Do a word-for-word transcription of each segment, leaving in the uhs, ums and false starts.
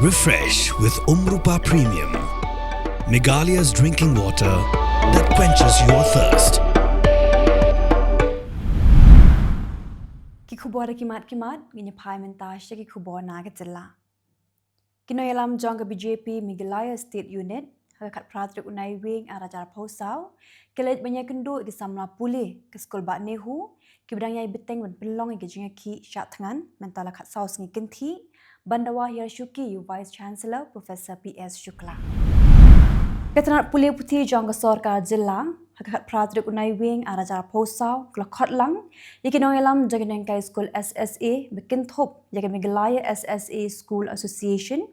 Refresh with Umrupa Premium, Meghalaya's drinking water that quenches your thirst. Ki khubor ki mat ki mat, ngin ïa phai mynta sha ki khubor na ka jylla. Ki nongïalam jong ka B J P Meghalaya State Unit, ha ka khatphra tarik u Naiwieng ar hajar arphew saw, ki la leit ban ïakynduh ïa ki samla pule ka skul Bah Nehu, kiba dang ïai bteng ban pynlong ïa ki jingïakhih shah thngan, mynta la khatsaw sngi kynthih, ban dawa hiar shuki ïa u Vice Chancellor Professor P S Shukla. Ka tnat pule puthi jong ka sorkar jylla, ha ka khatphra tarik u Naiwieng ar hajar arphew saw, ka la khot lang ïa ki nongïalam jong ki nonghikai skul S S A, ba kynthup ïa ka Meghalaya S S A School Association,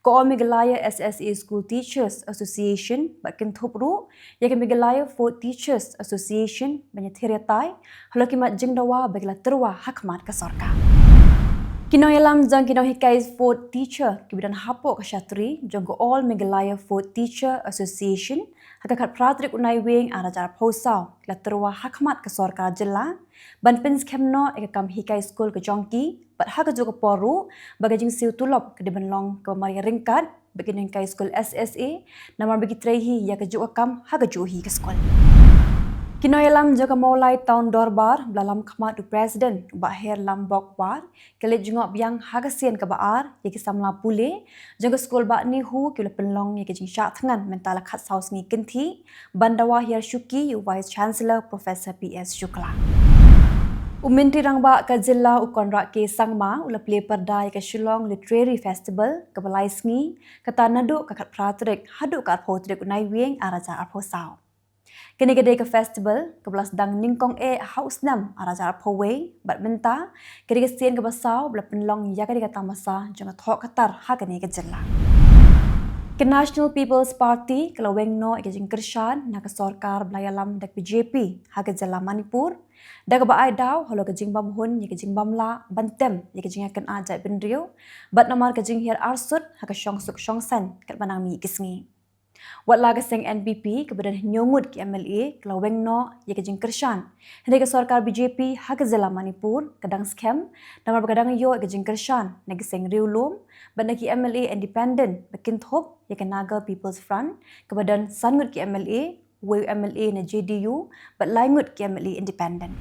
ka All Meghalaya S S A School Teachers Association, bad kynthup ruh ïa ka Meghalaya Fourth Teachers Association, ban ïathir ïatai halor ki mat jingdawa ba ki la tyrwa ha khmat ka sorkar. Ki nongïalam jong ki nonghikai fourth teacher kiba don hapoh ka shatri jong ka All Meghalaya Fourth Teacher Association, ha ka khatphra tarik u Naiwieng ar hajar arphew saw, ki la tyrwa ha khmat ka sorkar jylla ban pynskhem noh ïa ka kam hikai skul ka jong ki, bad ha kajuh ka por ruh ba ka jingsiew tulop ka dei ban long kaba mar ïa ryngkat bad ki nonghikai skul S S A, namar ba ki trei hi ïa kajuh ka kam ha kajuh hi ka skul. Ki nongïalam jong ka Mawlai Town Dorbar, ba la lam khmat u President u Bah Herlambok War, ki la leit jngoh biang ha ka sien kaba ar ïa ki samla pule jong ka skul Bah Nehu, kiba la pynlong ïa ka jingshah thngan, mynta la khatsaw sngi kynthih, ban dawa hiar shuki ïa u Vice Chancellor Professor P S Shukla. U Myntri Rangbah ka jylla u Conrad K Sangma u la plie pyrda ïa ka Shillong Literary Festival kaba lai sngi, kata naduh ka khatphra tarik haduh ka arphew tarik u Naiwieng ar hajar arphew saw. Kane ka dei ka festival kaba la sdang nyngkong eh ha u snem ar hajar arphew wei, bad mynta ka dei ka sien kaba saw ba la pynlong ïa kane ka tamasa jong ka thoh ka tar ha kane ka jylla. Ka National People's Party ka la weng noh ïa ka jingkyrshan na ka sorkar ba la ïalam da ka B J P ha ka jylla Manipur, da kaba ai daw halor ka jingbymhun ïa ka jingbymlah ban tem ïa ka jingïakynad jaitbynriew, bad namar ka jinghiar arsut ha ka shongsuk shongsaiñ katba nang mih ki sngi. Wat la ka seng N P P kaba don hynñiew ngut ki M L A ka la weng noh ïa ka jingkyrshan, hynrei ka sorkar B J P ha ka jylla Manipur ka dang skhem, namar ba ka dang ïoh ïa ka jingkyrshan na ki seng riewlum bad na ki M L A independent, ba kynthup ïa ka Naga People's Front kaba don san ngut ki M L A, wei u M L A na J D U, bad lai ngut ki M L A independent.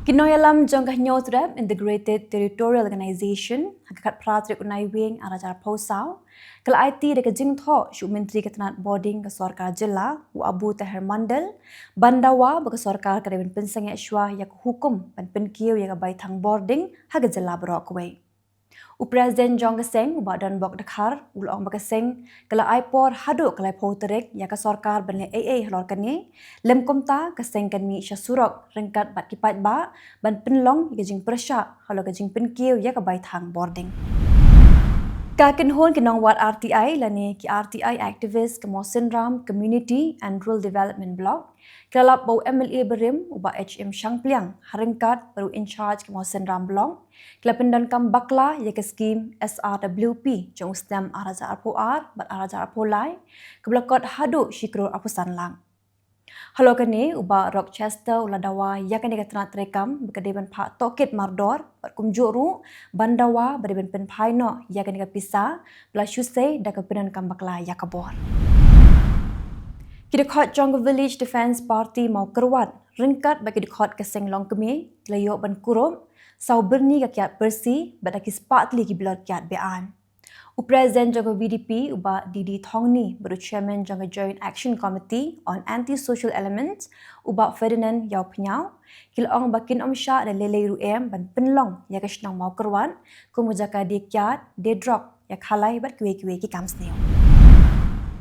Ki nongïalam jong ka Hynñiewtrep Integrated Territorial Organization, ha ka khatphra tarik u Naiwieng ar hajar arphew saw, ka la aiti da ka jingthoh sha u Myntri ka tnat bording ka sorkar jylla, u Abu Taher Mondal, ban dawa ba ka sorkar ka dei ban pynsangeh shuwa ïa ka hukum ban pynkiew ïa ka baithang bording ha ka jylla baroh kawei. U President jong ka seng, u Bah Donbok Dkhar, u la ong ba ka seng ka la ai por haduh ka laiphew tarik ïa ka sorkar ban leh ei ei halor kane, lym kumta ka seng kan mih sha surok ryngkat bad ki paidbah ban pynlong ïa ka jingpyrshah halor ka jingpynkiew ïa ka baithang bording. Ka kynhun ki nongwad R T I lane ki R T I activist ka Mawsynram Community and Rural Development Block, ki la lap ba u M L A barim u Bah H M Shangpliang, ha ryngkat bad u in charge ka Mawsynram Block, ki la pyndonkam bakla ïa ka skim S R W P jong u snem ar hajar arphew ar bad ar hajar arphew lai, kaba la kot haduh shi klur arphew san lak. Halor kane, u Bah Rochester u la dawa ïa kane ka tnat treikam ba ka dei ban phah tohkit mardor, bad kumjuh ruh ban dawa ba dei ban pynphai noh ïa kane ka pisa ba la shu sei da ka pyndonkam bakla ïa ka bor. Ki dkhot jong ka Village Defence Party Mawkyrwat ryngkat bad ki dkhot ka seng longkmie ki la ïoh ban kurup saw byrni ka kiad pyrsi bad da ki spah tylli ki bilor kiad be-aiñ. U President jong ka V D P u Bah D D Thongni bad u Chairman jong ka Joint Action Committee on Anti-Social Elements u Bah Ferdinand Ïawphniaw, ki la ong ba kin ym shah da lei lei ruh em ban pynlong ïa ka shnong Mawkyrwat kum ka jaka die kiad, die drok, ïa khalai bad kiwei kiwei ki kam sniew.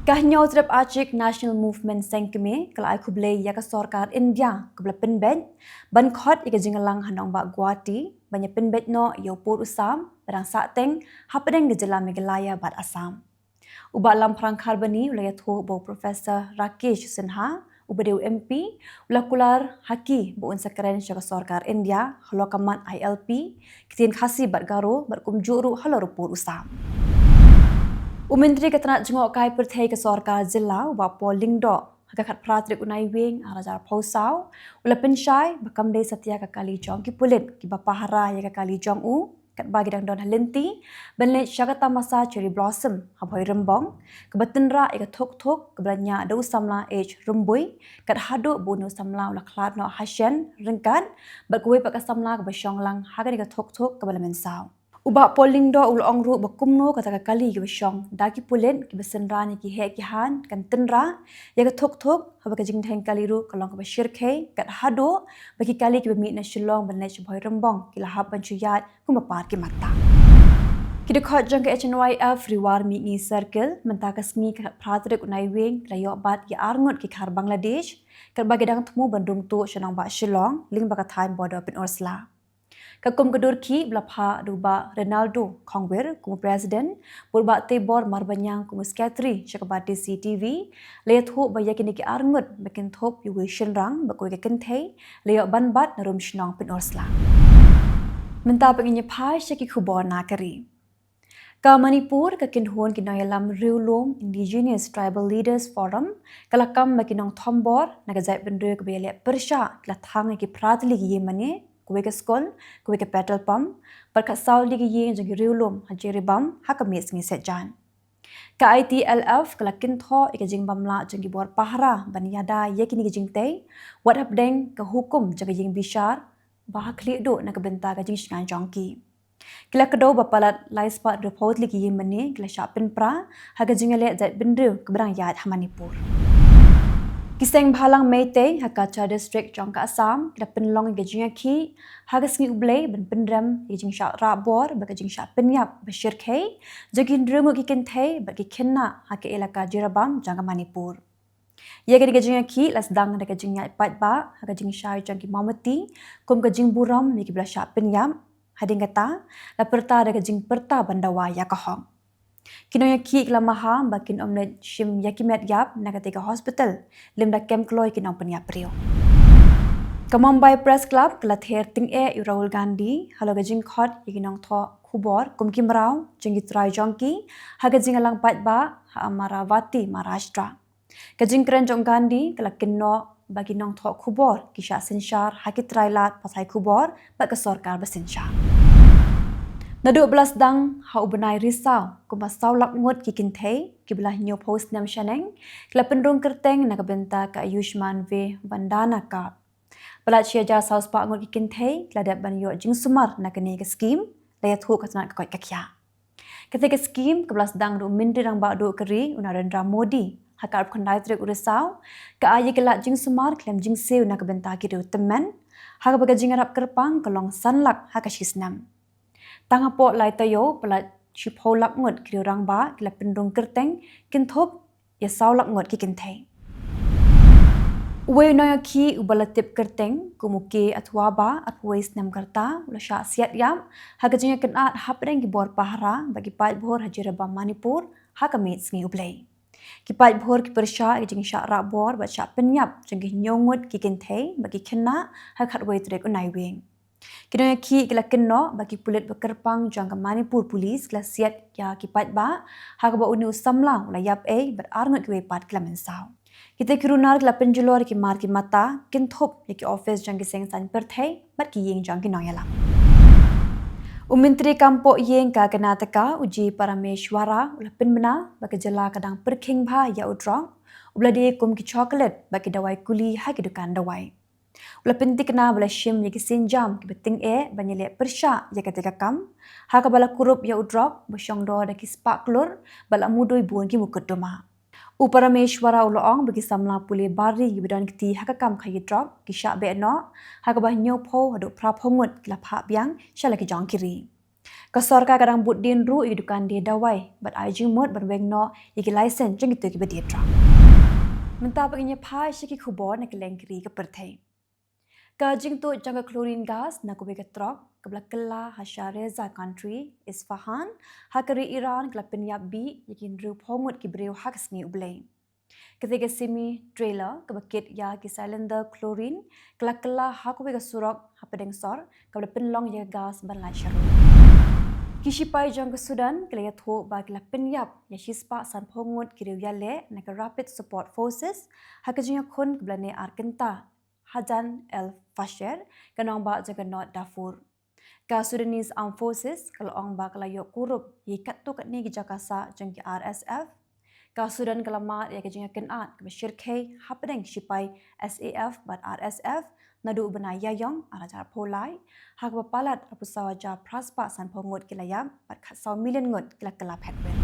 Ka Hynñiewtrep Achik National Movement Seng Kmie ka la ai khublei ïa ka sorkar India kaba la pynbeit ban khot ïa ka jingïalang ha nongbah Guwahati ban ïa pynbeit noh ïa u pud u sam ba dang sahteng hapdeng ka jylla Meghalaya bad Assam. U Bah Lamphrang Kharbani u la ïathuh ba u Professor Rakesh Sinha, uba dei u M P, u la kular ha ki ba un sa kren sha ka sorkar India halor ka mat I L P, ktien Khasi bad Garo, bad kumjuh ruh halor u pud u sam. U Myntri ka tnat jngohkai pyrthei ka sorkar jylla u Bah Paul Lyngdoh, ha ka khatphra tarik u Naiwieng ar hajar arphew saw, u la pynshai ba kam dei satia ka kali jong ki pulit kiba pahara ïa ka kali jong u, katba ki dang don ha lynti ban leit sha ka tamasa Cherry Blossom ha Bhoirymbong, kaba tynrah ïa ka thuk thuk kaba la ñiah da u samla H Rymbui, kat haduh ba une u samla u la khlad noh ha shen ryngkat bad kawei pat ka samla kaba shong lang ha kane ka thuk thuk kaba la mynsaw. U Bah Paul Lyngdoh u la ong ruh ba kumno kata ka kali kaba shong da ki pulit kiba synran ïa ki heh ki han kan tynrah ïa ka thuk thuk, haba ka jingdheng kali ruh ka long kaba shyrkhei, kat haduh ba ki kali kiba mih na Shillong ban leit sha Bhoirymbong ki la hap ban shu ïaid kumba par ki matta. Ki dkhot jong ka H N Y F Ri War Mihngi Circle mynta ka sngi ka khatphra tarik u Naiwieng ki la ïoh bat ïa arngut ki khar Bangladesh, katba ki dang thmu ban rung tuh sha nongbah Shillong lyngba ka thaiñ border Pynursla. Ka kum ka dur khih ba la phah da u Bah Renaldo Khongwir kum u President, bad u Bah Teibor Marbaniang kum u Secretary sha ka Bharti C T V, la ïathuh ba ïa kine ki arngut ba kynthup ïa uwei u shynrang bad kawei ka kynthei la ïoh ban bat na Rumshnong Pynursla. Mynta pat ngin ïa phai sha ki khubor na ka ri. Ka Manipur, ka kynhun ki nongïalam riewlum Indigenous Tribal Leaders Forum ka la kam bad ki nongthombor na ka jaitbynriew kaba ïaleh pyrshah ki la thang ïa ki phra tylli ki ïing mane, kawei ka skul, kawei ka petrol pump bad khatsaw tylli ki ïing jong ki riewlum ha Jiribam ha ka miet sngi Saitjaiñ. Ka I T L F ka la kynthoh ïa ka jingbymlah jong ki bor pahara ban ïada ïa kine ki jingtei wat hapdeng ka hukum jong ka ïingbishar ba ha khlieh duh na ka bynta ka jingshngaiñ jong ki. Ki la kdew ba palat lai spah hynriewphew tylli ki ïing mane ki la shah pynpra ha ka jingïaleh jaitbynriew kaba dang ïaid ha Manipur. Ki seng bhalang Meitei ha Cachar District jong ka Assam ki la pynlong ïa ka jingïakhih ha ka sngi U Blei ban pynrem ïa ka jingshah rah bor bad ka jingshah pynïap ba shyrkhei jong ki hynriew ngut ki kynthei bad ki khynnah ha ka ilaka Jiribam jong ka Manipur. Ïa kane ka jingïakhih la sdang da ka jingïaid paidbah ha ka jingshai jong ki mombati kum ka jingburom ïa kiba la shah pynïap. Hadien kata, la pyrta da ka jingpyrta ban dawa ïa ka hok. Ki nongïakhih ki la maham ba kin ym leit shim ïa ki met ïap na katei ka hospital lymda kem kloi ki nongpynïap briew. Ka Mumbai Press Club ka la ther tyngeh ïa u Rahul Gandhi halor ka jingkhot ïa ki nongthoh khubor kum ki mraw jong ki trai jong ki ha ka jingïalang paidbah ha Amaravati, Maharashtra. Ka jingkren jong u Gandhi ka la kynnoh ba ki nongthoh khubor ki shah synshar ha ki trai lad pathai khubor bad ka sorkar ba synshar. Naduh ba la sdang ha u bnai Risaw, kumba saw lak ngut ki kynthei kiba la hynñiewphew snem shaneng ki la pynrung kyrteng na ka bynta ka Ayushman Vahdana Card. Palat shi hajar saw spah ngut ki kynthei ki la dep ban ïoh jingsumar na kane ka skim, la ïathuh ka tnat ka koit ka khiah. Katei ka skim kaba la sdang da u Myntri Rangbah Duh ka ri u Narendra Modi ha ka arphew khyndai tarik u Risaw ka ai ïa ka lad jingsumar khlem jingsiew na ka bynta ki riewtymmen, ha kaba ka jingïarap kyrpang ka long san lak ha ka shi snem. Tang hapoh lai taïew palat shiphew lak ngut ki riew rangbah ki la pynrung kyrteng, kynthup ïa saw lak ngut ki kynthei. Uwei u nongïakhih uba la tip kyrteng kum u K Athwaba, arphew wei snem ka rta, u la shah siat ïap ha ka jingïakynad hapdeng ki bor pahara bad ki paidbhur ha Jiribam, Manipur ha ka miet sngi U Blei. Ki paidbhur ki pyrshah ïa ka jingshah rah bor bad shah pynïap jong ki hynñiew ngut ki kynthei bad ki khynnah ha ka khatwei tarik u Naiwieng. Ki nongïakhih ki la kynnoh ba ki pulit ba kyrpang jong ka Manipur Police ki la siat ïa ki paidbah ha kaba une u samla u la ïap ei bad arngut kiwei pat ki la mynsaw. Kita ki runar ki la pynjulor ïa ki mar ki mata, kynthup ïa ki ophis jong ki seng saiñ pyrthei bad ki ïing jong ki nongïalam. U Myntri Kam Pohïing ka Karnataka u G Parameshwara u la pynbna ba ka jylla ka dang pyrkhing bha ïa u drok uba la die kum ki chocolate bad ki dawai kuli ha ki dukan dawai. U la pynthikna ba la shim ïa ki sienjam kiba tyngeh ban ïaleh pyrshah ïa katei ka kam, ha kaba la kurup ïa u drok ba shong dor da ki spah klur bad la mudui bun ki mukotduma. U Parameshwara u la ong ba ki samla pule bar ri kiba don kti ha ka kam khaïi drok ki shah beh noh, ha kaba hynñiewphew haduh phraphew ngut ki la phah biang sha la ki jong ki ri. Ka sorkar ka dang bud dien ruh ïa ki dukan die dawai bad ai jingmut ban weng noh ïa ki license jong kito kiba die drok. Mynta pat ngin ïa phai sha ki khubor na kylleng ki ri ka pyrthei. Ka jingtuid jong ka chlorine gas na kawei ka trok kaba la kylla ha Shahreza Country, Isfahan, ha ka ri Iran ka la pynïap bih ïa ki hynriewphew ngut ki briew ha ka sngi U Blei. Katei ka semi trailer kaba kit ïa ki cylinder chlorine ka la kylla ha kawei ka surok hapdeng sor kaba la pynlong ïa ka gas ban lait sha rud. Ki shipai jong ka Sudan ki la ïathuh ba ki la pynïap ïa shispah sanphew ngut ki riewïaleh na ka Rapid Support Forces ha ka jingïakhun kaba la neh ar kynta ha Jan El Fasher, ka nongbah jong ka North Darfur. Ka Sudanese Armed Forces ka la ong ba ka la ïoh kurup ïa katto katne ki jaka sah jong ki R S F. Ka Sudan ka la mad ïa ka jingïakynad kaba shyrkhei hapdeng shipai S A F bad R S F naduh u bnai Ïaïong ar hajar arphew lai, ha kaba palat arphew saw hajar phra spah sanphew ngut ki la ïap bad khatsaw million ngut ki la kylla phet win.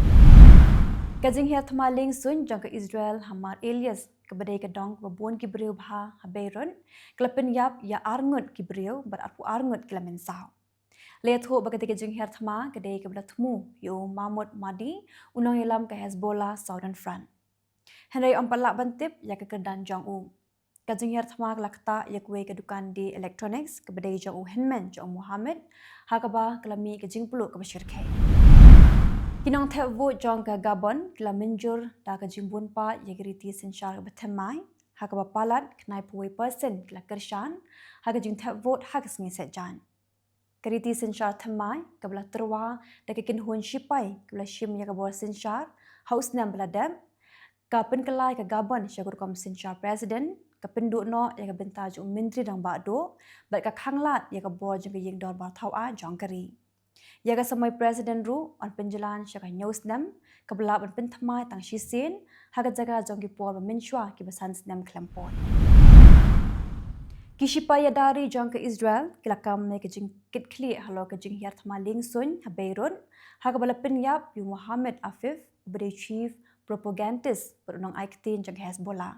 Ka jinghiar thma liengsuiñ jong ka Israel ha Mahr Elias, kaba dei ka dong kaba bun ki briew bha ha Beirut, ka la pynïap ïa ar ngut ki briew bad arphew ar ngut ki la mynsaw. La ïathuh ba katei ka jinghiar thma ka dei kaba la thmu ïa u Mahmoud Mahdi, u nongïalam ka Hezbollah Southern Front. Hynrei ym pat lah ban tip ïa ka kyrdan jong u. Ka jinghiar thma ka la ktah ïa kawei ka dukan die electronics kaba dei jong u hynmen jong u Mohammed, ha kaba ka la mih ka jingpluh kaba shyrkhei. Ki nongthep vote jong ka Gabon ki la mynjur da ka jingbun pat ïa ka riti synshar kaba thymmai, ha kaba palat khyndai phew wei percent ki la kyrshan ha ka jingthep vote ha ka sngi Saitjaiñ. Ka riti synshar thymmai kaba la tyrwa da ka kynhun shipai kaba la shim ïa ka bor synshar ha u snem ba la dep, ka pynkylla ïa ka Gabon sha ka rukom synshar president, ka pynduh noh ïa ka bynta jong u Myntri Rangbah Duh bad ka khanglad ïa ka bor jong ka ïing dorbar thaw aiñ jong ka ri. Ïa ka samoi president ruh yn pynjlan sha ka hynñiew snem, kaba lah ban pynthymmai tang shisien ha ka jaka jong ki por ba mynshuwa kiba san snem khlem pud. Ki shipai ïada ri jong ka Israel ki la kam ïa ka jingkitkhlieh halor ka jinghiar thma liengsuiñ ha Beirut, ha kaba la pynïap ïa u Mohammed Afif, uba dei chief propagandist bad u nongai ktien jong ka Hezbollah.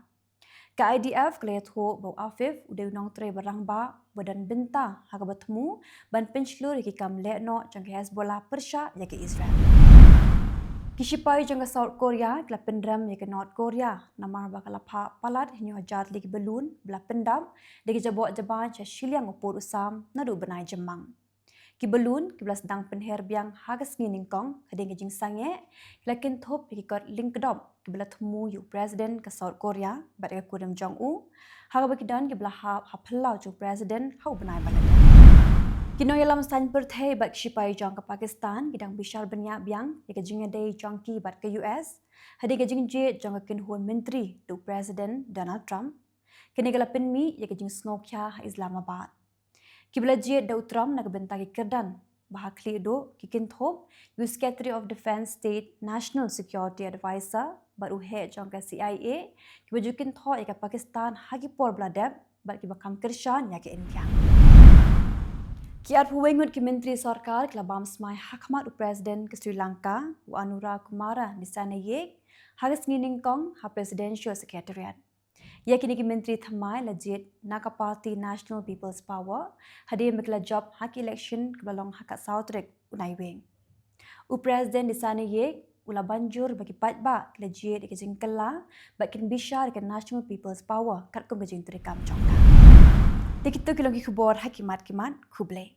Ka I D F ka la ïathuh ba u Afif u dei u nongtrei ba rangbah ba don bynta ha kaba thmu ban pynshlur ïa ki kam leh noh jong ka Hezbollah pyrshah ïa ka Israel. Ki shipai jong ka South Korea ki la pynrem ïa ka North Korea namar ba ka la phah palat hynñiew hajar tylli ki balloon ba la pyndap da ki jaboh jaban sha shiliang u pud u sam naduh u bnai Jymmang. Ki balloon kiba la sdang pynher biang ha ka sngi Nyngkong hadien ka jingsangeh ki la kynthup ïa ki kot lyngkdop kiba la thmu ïa u president ka South Korea bad ka kurim jong u, ha kaba ki don kiba la hap ha phyllaw jong u president ha u bnai ba la dep. Ki nongïalam saiñ pyrthei bad ki shipai jong ka Pakistan ki dang bishar bniah biang ïa ka jingïadei jong ki bad ka U S hadien ka jingjied jong ka kynhun myntri da u president Donald Trump. Kane ka la pynmih ïa ka jingsngewkhia ha Islamabad. Kiba la jied da u Trump na ka bynta ki kyrdan ba ha khlieh duh ki kynthup ïa u Secretary of Defense State, National Security Advisor bad u heh jong ka C I A, kiba ju kynthoh ïa ka Pakistan ha ki por ba la dep bad kiba kham kyrshan ïa ka India. Ki arphew wei ngut ki myntri sorkar ki la bam smai ha khmat u president ka Sri Lanka, u Anura Kumara Dissanayake, ha ka sngi Nyngkong ha Presidential Secretariat. Ïa kine ki myntri thymmai la jied na ka party National People's Power hadien ba ki la jop ha ki election kaba la long ha ka saw tarik u Naiwieng. U president Dissanayake u la ban jur ba ki paidbah ki la jied ïa ka jingkylla bad kin bishar ïa ka National People's Power katkum ka jingtrei kam jong ka. Te kito ki long ki khubor ha ki mat ki mat. Khublei.